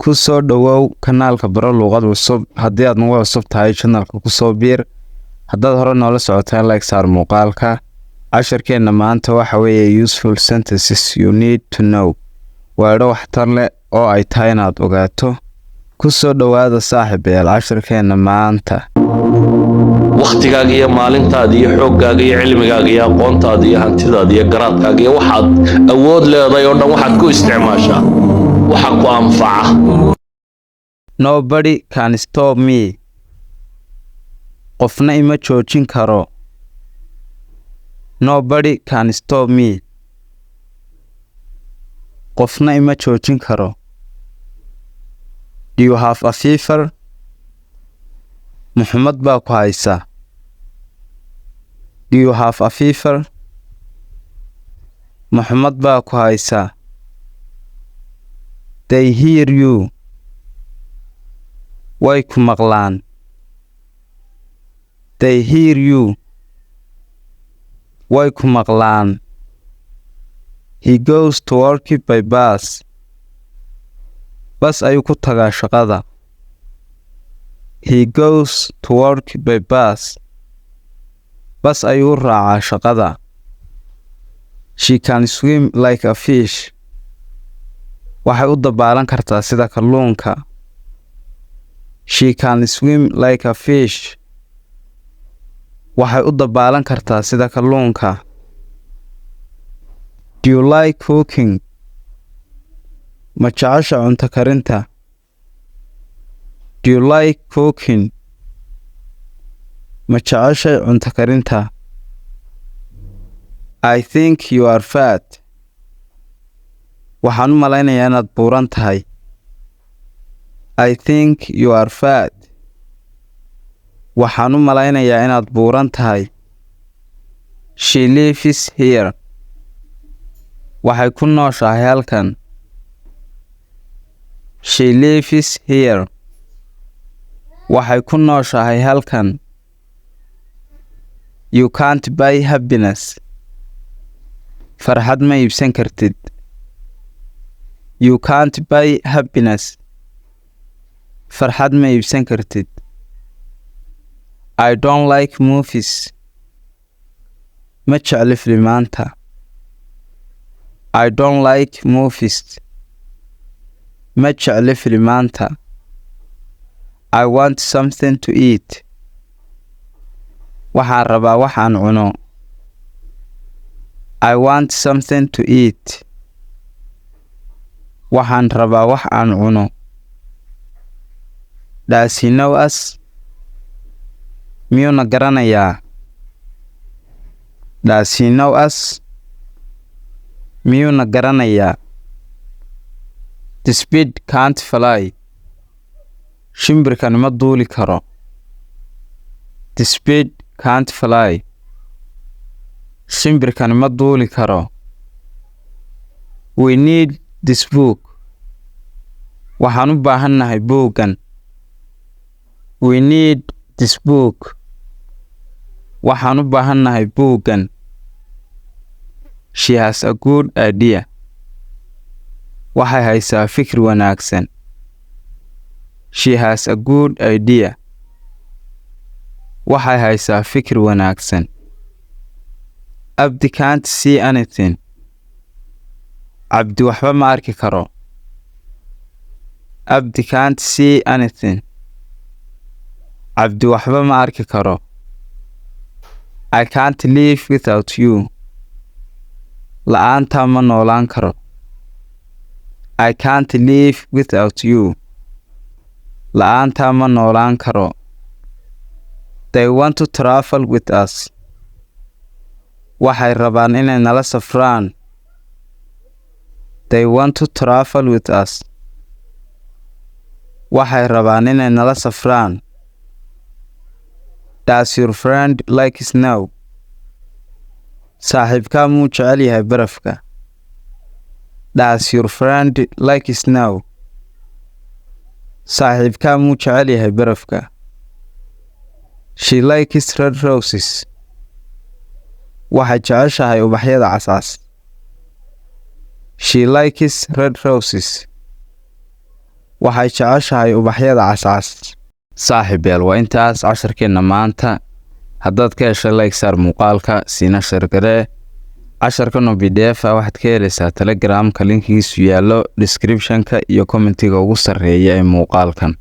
Ku soo dhowow kanaalka Baro Luuqad Cusub. Haddii aad nagu cusub tahay, channelka ku soo biir. Haddaad hore noola socotaan, like saar muuqaalka. Casharkeenna maanta waxa weeye "Useful sentences you need to know", weedho waxtar leh oo ay tahay inaad ogaato. Ku soo dhowaada, saaxiibayaal, casharkeenna maanta. Wakhtigaaga iyo maalintaada iyo xooggaaga iyo cilmigaaga iyo aqoontaada iyo hantidaada iyo garaadkaaga iyo waxaad awood leedahay oo dhan waxaad ku isticmaashaa waxa ku anfaca. Nobody can stop me. Qofna ima joojin karo. Nobody can stop me. Qofna ima joojin karo. Do you have a fever? Ma xumad baa ku haysa? Do you have a fever? Ma xumad baa ku haysa? They hear you. Way ku maqlaan. They hear you. Way ku maqlaan. He goes to work by bus. Bas ayuu ku tagaa shaqada. He goes to work by bus. Bas ayuu raacaa shaqada. She can swim like a fish. Waxay u dabaalan kartaa sida kalluunka. She can swim like a fish. Waxay u dabaalan kartaa sida kalluunka. Do you like cooking? Ma jecesha cunto karinta? Do you like cooking? Ma jeceshay cunto karinta? I think you are fat. Waxaan u malaynayaa inaad buuran tahay. I think you are fat. Waxaan u malaynayaa inaad buuran tahay. She lives here. Waxay ku nooshahay halkan. She lives here. Waxay ku nooshahay halkan. You can't buy happiness. Farxad ma iibsan kartid. You can't buy happiness. Farxad ma iibsan kartid. I don't like movies. Ma jecli filimaanta. I don't like movies. Ma jecli filimaanta. I want something to eat. Waxaan rabaa wax aan cuno. I want something to eat. Waxaan rabaa wax aan cuno. Does he know us? Miyuu na garanayaa? Does he know us? Miyuu na garanayaa? This bird can't fly. Shimbirkani ma duuli karo. This bird can't fly. Shimbirkani ma duuli karo. We need this book. Waxaan u baahannahay buuggan. We need this book. Waxaan u baahannahay buuggan. She has a good idea. Waxay haysaa fikir wanaagsan. She has a good idea. Waxay haysaa fikir wanaagsan. Abdi can't see anything. Cabdi waxba ma arki karo. Abdi can't see anything. Cabdi waxba ma arki karo. I can't live without you. La'aantaa ma noolaan karo. I can't live without you. La'aantaa ma noolaan karo. They want to travel with us. Waxay rabaan inay nala safraan. They want to travel with us. Waxay rabaan inay nala safraan. Does your friend like snow? Saaxiibkaa muu jecel yahay barafka? Does your friend like snow? Saaxiibkaa muu jecel yahay barafka? She likes red roses. Waxay jeceshahay ubaxyada cascas. She likes red roses. Waxay jeceshahay ubaxyada cascas. Saaxiibayaal, waa intaas casharkeenna maanta. Haddaad ka heshay, like saar muuqaalka, siina share garee. Casharkan oo PDF ah waxaad ka helaysaa Telegramka, linkigiisu yaallo descriptionka iyo commentiga ugu sarreeya ee muuqaalkan.